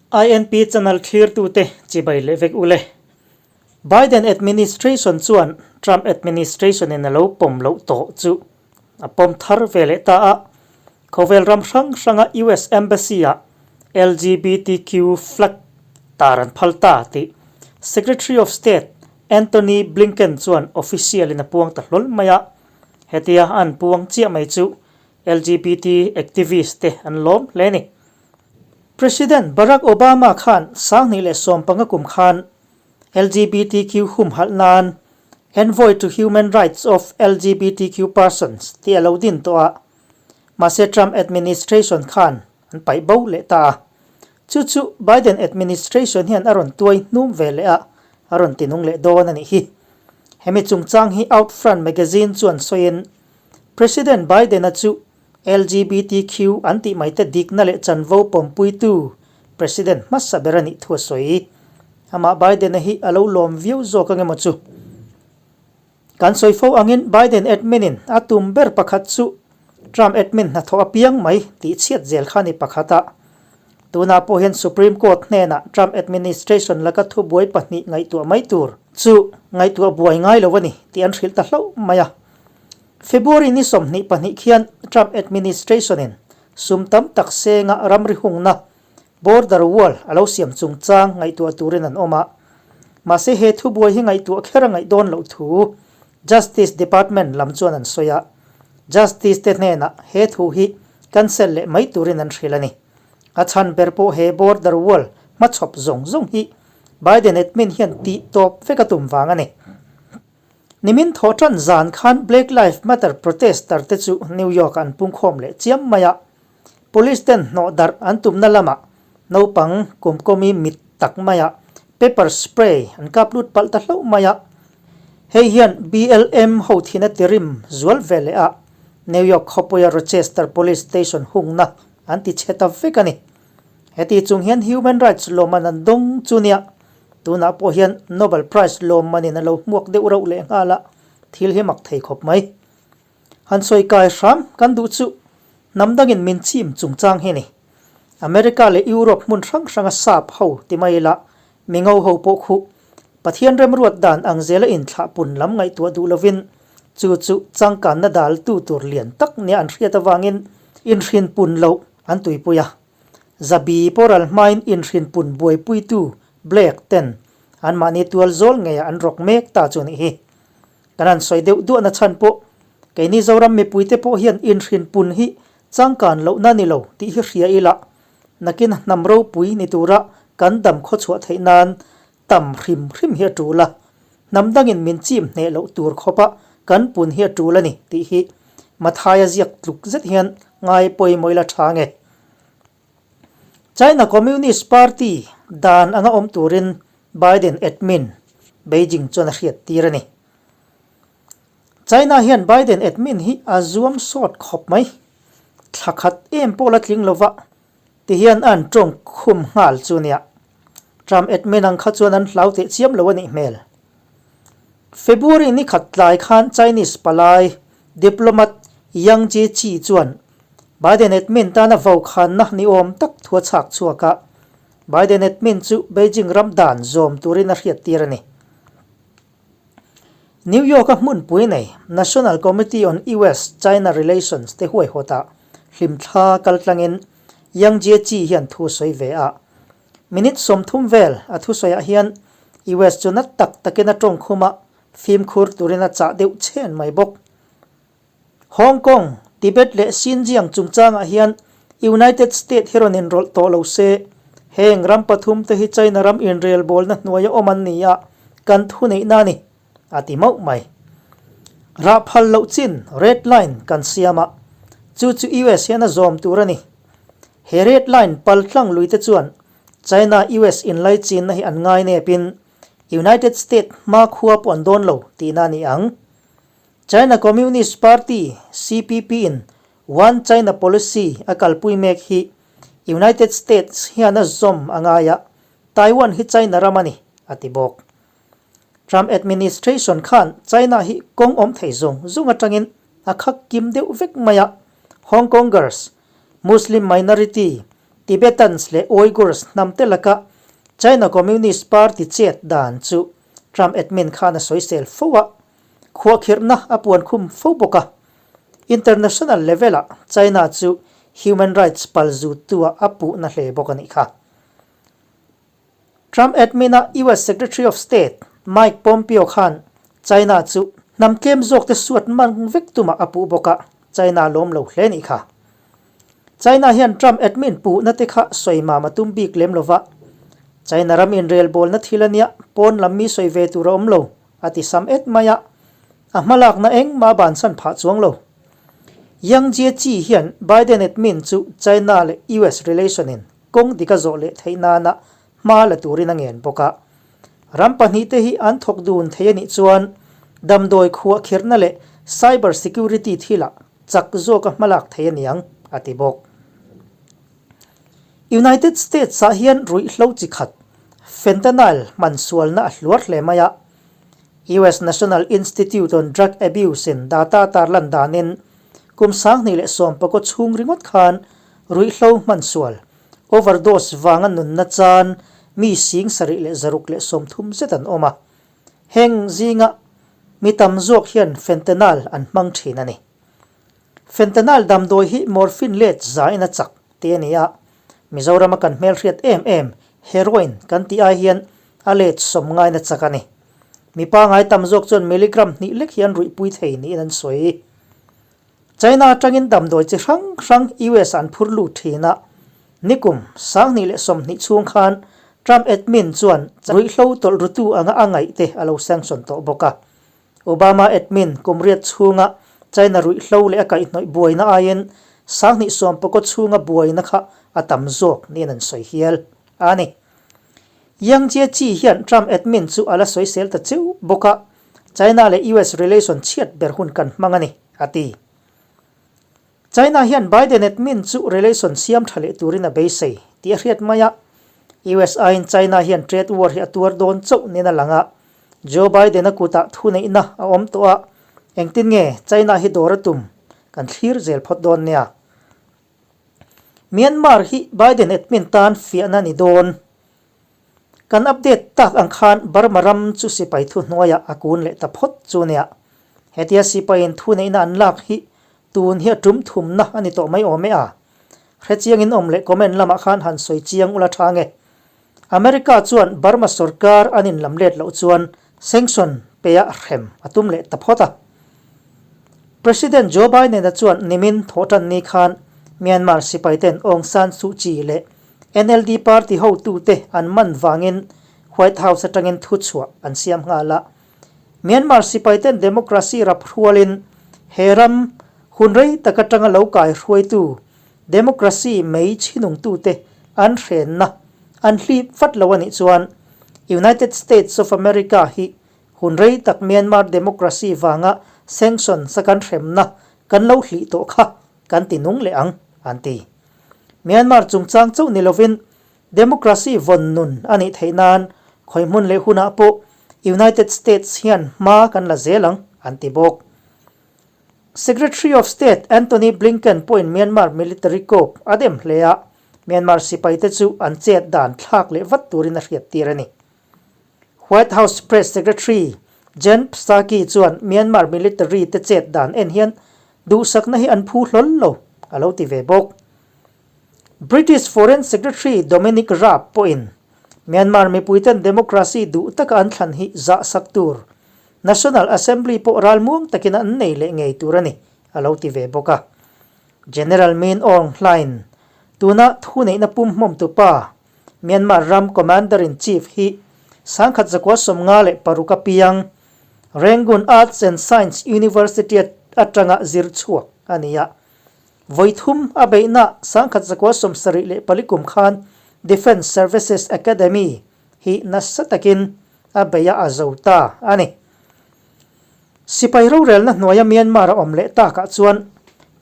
INP channel thlirtute chibai leh vek ule. Biden administration chuan Trump administration in a lo pawm loh tawh chu a pawm thar ve leh ta a. Khawvel ram hrang hranga US Embassy ah LGBTQ flag tar an phal ta tih Secretary of State Antony Blinken chuan official in a puang ta hlawl mai a. Hetia an puang chiah mai chu LGBT activist te an lawm hle a ni. President Barack Obama khan 2015 kum khan LGBTQ humhalh nan Envoy to Human Rights of LGBTQ Persons tih a lo din tawh a, mahse Trump administration khan an paih bo leh ta a. Chu chu Biden administration hian a rawn tuai hnum ve leh a, a rawn tinung leh dawn a nih hi. Hemi chungchang hi Outfront magazine chuan sawiin President Biden-a chu LGBTQ an tih mai te dikna leh chanvo pawmpuitu President hmasa ber a nih thu a sawi. Amah Biden-a hi a lo lawm viau zawk ang emaw chu? Kan sawi fo angin Biden admin-in a tum ber pakhat chu Trump admin hnathawh apiang mai tih chhiat zel kha a ni pakhat a. Tunah pawh hian Supreme Court hnenah Trump administration laka thubuai pahnih ngaihtuah mai tur chu ngaihtuah buai ngai lo a ni tih an hrilh ta hlauh mai a. February ni 22 khian Trump administration-in sum tam tak senga ramri hungna, border wall, a lo siam chungchang ngaihtuah turin an awm a. Mahse he thubuai hi ngaihtuah kher a ngaih dawn loh thu Justice Department lam chuan an sawi a. Justice te hnenah he thu hi cancel leh mai turin an hrilh a ni. A chhan ber pawh he border wall hmachhawp zawng zawng hi Biden admin hian tih tawp vek a tum vang a ni. Nimin thawh tan zan khan Black Lives Matter protester te chu New York ah an pungkhawm leh chiam mai a. Police ten hnawh darh an tumna lamah naupang kumkawmi mit tak maiah pepper spray an kap lut palh ta hlauh mai a. Hei hian BLM ho thina tirim zual ve leh a, New York khawpuia Rochester Police Station hungna an ti chhe ta vek a ni. Heti chung hian Human Rights lawmman an dawng chu nia, tunah pawh hian Nobel Prize lawmmanin a lo hmuak deuh reuh leh nghal a, thil hi mak thei khawp mai. Han sawi kai hram kan duh chu hnam dangin min chim chungchang hi ni. America leh Europe hmun hrang hranga sap ho ti mai ila mingo ho pawh khuh Pathian remruat dan ang zela inthlah pun lam ngaihtuah duh lovin chu chu changkanna daltu tur lian tak nia an hriat avangin inhrin pun loh an tuipui a. Zabi pawral hmain inhrin pun buaipuitu Black ten anmahni tual zawl ngeiah an rawk mek ta chu nih hi. Kan han sawi deuh duahna chhan pawh keini Zoram mipuite pawh hian inhrin pun hi changkan lohna ni lo tih hi hria ila nakin hnam ropui ni tura kan dam khawchhuah theih nan tam hrim hrim hi a tul a, hnam dangin min chim hneh loh tur khawpa kan pun hi a tul a ni tih hi Mathaia ziak tluk zet hian ngai pawimawh ila tha nge. China Communist Party dan anga awm turin Biden admin Beijing chuan a hriat tir a ni. China hian Biden admin hi a zuam sawt khawp mai. Thla khat em pawh la tling lova Tihian an tawng khum nghal chu nia. Trump admin ang kha chuan an hlau teh chiam lo a nih hmel. February ni khat tlai khan Chinese palai diplomat Yang Jiechi chuan Biden admin tana vokhanna ni awm tak thu a chhak chhuak a, Biden admin chu Beijing ram dan zawm turin a hriattir a ni. New York-a hmunpui nei National Committee on US-China Relations te huaihawtah hlimthla kaltlangin Yang Jiechi hian thu sawi ve a. Minute 30 vel a thusawiah hian US chu na tak takin a tawngkhum a, fimkhur turin a chah deuh chhen mai bawk. Hong Kong, Tibet leh Xinjiang chungchangah hian United State hi rawn inrawlh tawh lo se, heng ram pathum te hi China ram inrelbawlna hnuaia awm an ni a, kan thuneihna a ni, a ti mauh mai. Rah phal loh chin, red line, kan siam a, chu chu US hian a zawm tur a ni. He red line pal tlang lui te chuan China-US inlaichinna hi an ngainepin United State hmakhua pawh an dawn lo tihna a ni ang. China Communist Party, CPP, in One China Policy a kalpui mek hi United States hian a zawm a ngai a, Taiwan hi China ram a ni, a ti bawk. Trump administration khan China hi kawng awm thei zawng zawng atangin a khak kim deuh vek mai a, Hong Kongers, Muslim minority, Tibetans leh Uyghurs hnamte laka China Communist Party chet dan chu Trump admin khan a sawisel fo a, khuahkhirhna a puan khum fo bawk a. International level-ah China chu human rights pal zuttu-ah a puhna hle bawk a nih kha. Trump admin-a US Secretary of State Mike Pompeo khan China chu hnam tlem zawkte suat mang vek tumah a puh bawk a, China lawm lo hle nih kha. China hian Trump admin puhna te kha sawi mam a tum bik lem lova, China ram inrelbawlna thil a nia, pawn lam mi sawi ve tur a awm lo, a ti sam et mai a, a hmalakna engmah a bansan phah chuang lo. Yang Jiechi hian Biden admin chu China leh US relation-in kawng dik a zawh leh theih nana hma la turin a ngen bawk a. Ram pahnihte hi an thawk dun thei a nih chuan damdawi khuah khirhna leh cyber security thilah chak zawka hmalak thei a niang, a ti bawk. United States-ah hian ruihhlo chi khat, fentanyl hman sualna a hluar hle mai a. US National Institute on Drug Abuse-in data tarlan danin kum 2019 chhung ringawt khan Ruihhlo hman sual, overdose, vanga nunna chan mi 7630 zet an awm a. Heng zinga mi tam zawk hian fentanyl an hmang thin a ni. Fentanyl damdawi hi morphine let zain a chak tih a ni a, Mizorama kan hmelhriat em em heroin kan tih ai hian a let sawm ngaina chak a ni. Mi pangai tam zawk chuan milligram hnih lek hi an ruihpui thei niin an sawi. China atangin damdawi chi hrang hrang US an phur lut thin a, nikum 2020 chhung khan Trump admin chuan ruihhlo tawlh rutu anga a ngaih te a lo sanction tawh bawk a. Obama admin kum riat chhunga China ruihhlo leh a kaihhnawih buaina aiin 2019 chhunga buaina kha a tam zawk niin an sawi hial a ni. Yang Jiechi hian Trump admin chu a la sawisel ta cheu bawk a, China leh US relation chhiat ber hun kan hmang a ni, a ti. China hian Biden admin chu relation siam tha leh turin a beisei tih a hriat mai a. US aiin China hian trade war hi a tuar dawn chauh nen a lang a. Joe Biden-a kutah thuneihna a awm tawh a, engtin nge China hi dawr a tum kan thlir zel phawt dawn nia. Myanmar hi Biden admin tan fiahna ni dawn. Kan update tak ang khan Burma ram chu sipai thuhnuaiah a kun leh ta phawt chu nia. Hetia sipaiin thuneihna an lak hi tun hi a tum thumna a ni tawh mai awm e a. Hrechiangin awm leh comment lamah khan han sawi chiang ula tha nge. America chuan Burma sorkar an inlam let loh chuan sanction peia hrem a tum leh ta phawt a. President Joe Biden-a chuan nimin thawhtan ni khan Myanmar sipaiten Aung San Suu Kyi leh NLD party hotute an man vangin White House atangin thuchhuah an siam nghal a. Myanmar sipaiten democracy rap hrualin he ram hun rei tak atanga lo kai hruaitu democracy mei chhinungtute an hrenna an hlip vat lo a nih chuan United States of America hi hun rei tak Myanmar democracy vanga sanctions a kan hremna kan lo hlih tawh kha kan ti nung leh ang, an ti. Myanmar chungchang chauh ni lovin democracy vawn nun a nih theih nan khawi hmun leh hunah pawh United States hian hma kan la zel ang, an ti bawk. Secretary of State Antony Blinken pawhin Myanmar military coup a dem hle a, Myanmar sipaite chu an chet dan thlak leh vat turin a hriattir a ni. White House Press Secretary Jen Psaki chuan Myanmar military te chet dan en hian duhsakna hi an phu hlawl lo, a lo ti ve bawk. British Foreign Secretary Dominic Raab pawhin Myanmar mipuiten democracy duh taka an thlan hi zahsak tur, National Assembly pawh ralmuang takin an nei leh ngei tur a ni, a lo ti ve bawk a. General Min Aung Hlaing, tuna thuneihna pumhmawmtu pa, Myanmar ram Commander-in-Chief hi 1956 a piang Rangoon Arts and Science University atanga zir chhuak a ni a. Vawi thum a beihna 1974 kum khan Defence Services Academy hi nasa takin a bei a a zo ta a ni. Sipai rorelna hnuaia Myanmar a awm leh takah chuan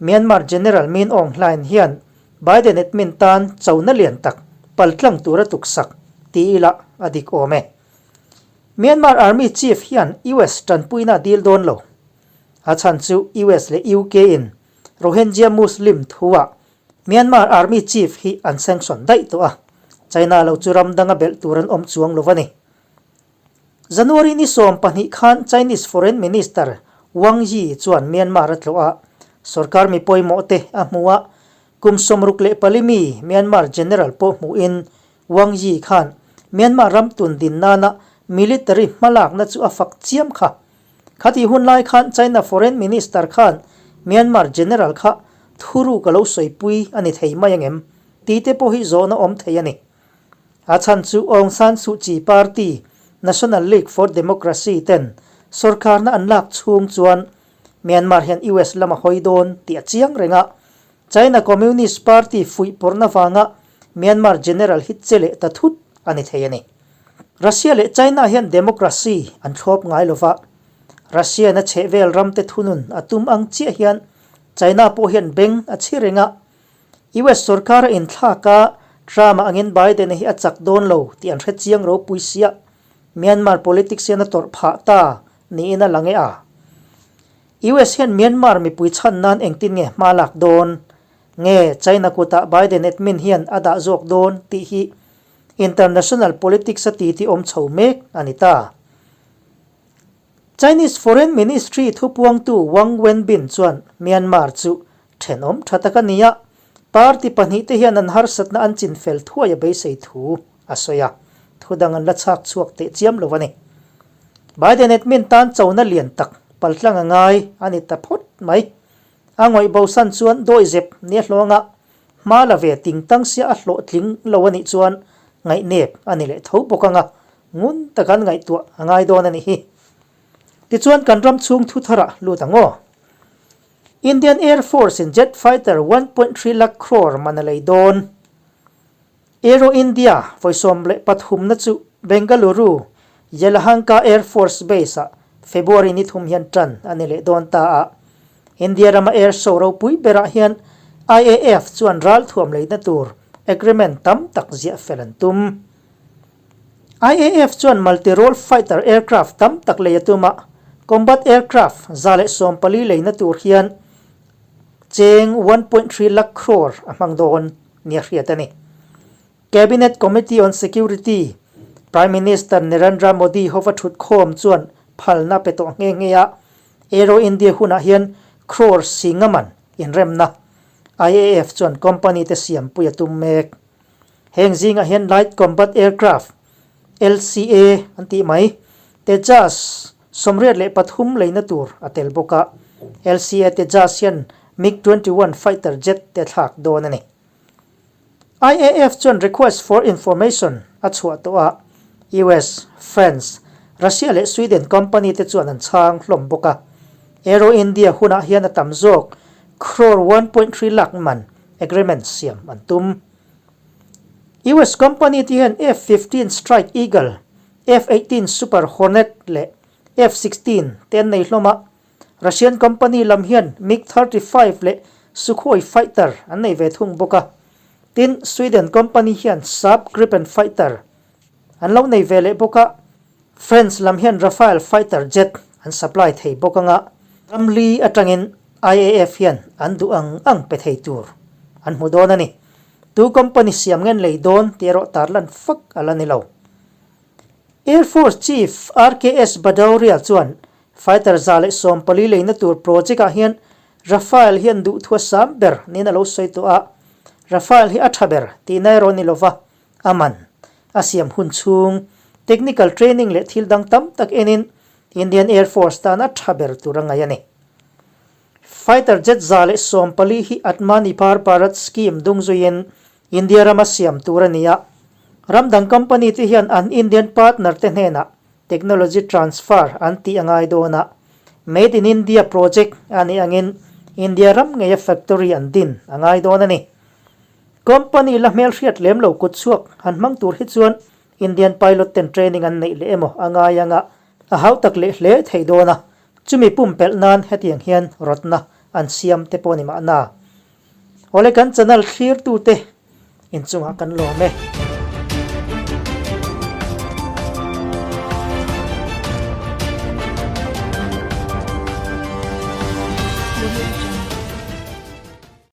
Myanmar General Min Aung Hlaing hian Biden admin tan chona lian tak paltlang tura tuksak ti ila a dik awm e. Myanmar Army Chief hian US tanpuina a dil dawn lo. A chhan chu US leh UK in Rohingya Muslim thua. Myanmar Army Chief hi an sanction daih tawh a, China lo chu ram danga belh tur an awm chuang lo a ni. January ni 12 khan Chinese Foreign Minister Wang Yi chuan Myanmar a tlawh a, sorkar mi pawimawh te a hmu a, kum 64 mi Myanmar General pawh hmuhin Wang Yi khan Myanmar ram tun din nana military hmalakna chu a fak chiam kha. Khati hun lai khan China Foreign Minister khan Myanmar General kha thuruk a lo sawipui a ni thei mai angem tih te pawh hi zawhna awm thei a ni. A chhan chu Aung San Suu Kyi party, National League for Democracy ten sorkarna an lak chhung chuan Myanmar hian US lam a hawi dawn tih a chiang reng a, China Communist Party fuihpawrhna vanga Myanmar General hi che leh ta thut a ni thei a ni. Russia leh China hian democracy an thlawp ngai lova, Russia-in a chhehvel ramte thunun a tum ang chiah hian China pawh hian beng a chhi reng a, US sorkar a inthlak a, Trump-a angin Biden-a hi a chak dawn lo tih an hre chiang ropui sia, Myanmar politics hian a tawrh phah ta niin a lang e a. US hian Myanmar mipui chhan nan engtin nge hma lak dawn? Nge China kutah Biden admin hian a dah zawk dawn tih hi international politics a titi awm chho mek a ni ta. Chinese Foreign Ministry thupuangtu Wang Wenbin chuan Myanmar chu thenawm tha tak a ni a, party pahnihte hian an harsatna an chinfel thuai a beisei thu a sawi a, thudang an la chhak chhuak teh chiam lo a ni. Biden admin tan chona lian tak paltlang a ngai a ni ta phawt mai. A ngawih bosan chuan dawihzep nia hlawng a, hma la ve ting tang sia a hlawhtling lo a nih chuan ngaihnep a ni leh tho bawk ang a, ngun taka an ngaihtuah a ngai dawn a nih hi. Tichuan kan ram chhung thu tharah lut ang aw. Indian Air Force in jet fighter 1.3 lakh crore man a lei dawn. Aero India vawi 13 na chu Bengaluru Yelahanka Air Force Base-ah February ni thum hian tan a ni leh dawn ta a. India rama air show ropui berah hian IAF chuan ralthuam leina tur agreement tam tak ziah fel an tum. IAF chuan multi-role fighter aircraft tam tak lei a tum a, combat aircraft 114 leina tur hian cheng 1.3 lakh crore a hmang dawn nia hriat a ni. Cabinet Committee on Security, Prime Minister Narendra Modi hova thutkhawm chuan phalna pe tawh nghe nghe a, Aero India hunah hian crore si ngaman inremna IAF chuan company te siampui a tum mek. Heng zingah hian Light Combat Aircraft, LCA, an tih mai, Tejas 83 leina tur a tel bawk a, LCA Tejas hian MiG 21 fighter jet te thlak dawn a ni. IAF chuan request for information a chhuah tawh a, US, France, Russia leh Sweden company te chuan an chhang hlawm bawk a. Aero India hunah hian a tam zawk crore 1.3 lakh man agreement siam an tum. US company te hian F-15 Strike Eagle, F-18 Super Hornet leh F-16 te an nei hlawm a, Russian company lam hian MiG 35 leh Sukhoi fighter an nei ve thung bawk a. Tin, Sweden company hian Saab Gripen fighter an lo nei ve leh bawk a. France lam hian Rafale fighter jet an supply thei bawk anga ram li atangin IAF hian an duh ang ang pe thei tur an hmu dawn a ni. Tu company siam ngen lei dawn tih erawh tarlan fak a la ni lo. Air Force Chief RKS Bhadauria chuan Fighter 114 leina tur project ah hian Rafale hian duhthua sam ber niin a lo sawi tawh a, Rafale hi a tha ber tihna erawh ni lova a man a siam hun chhung technical training leh thil dang tam tak enin Indian Air Force tan a tha ber tur a ngaih a ni. Fighter jet 114 hi Atmanirbhar Bharat scheme dung zuiin India rama siam tur a ni a, ram dang company te hian an Indian partner te hnenah technology transfer an tih a ngai dawn a, Made in India project a nih angin India ram ngeia factory an din a ngai dawn a ni. Company la hmelhriat lem lo kut chhuak han hmang tur hi chuan Indian pilot ten training an neih leh emaw a ngai anga a hau tak leh hle thei dawn a, chumi pumpelh nan hetiang hian rawtna an siam te pawh ni mahna. Awle kan channel thlirtute inchungah kan lawm e.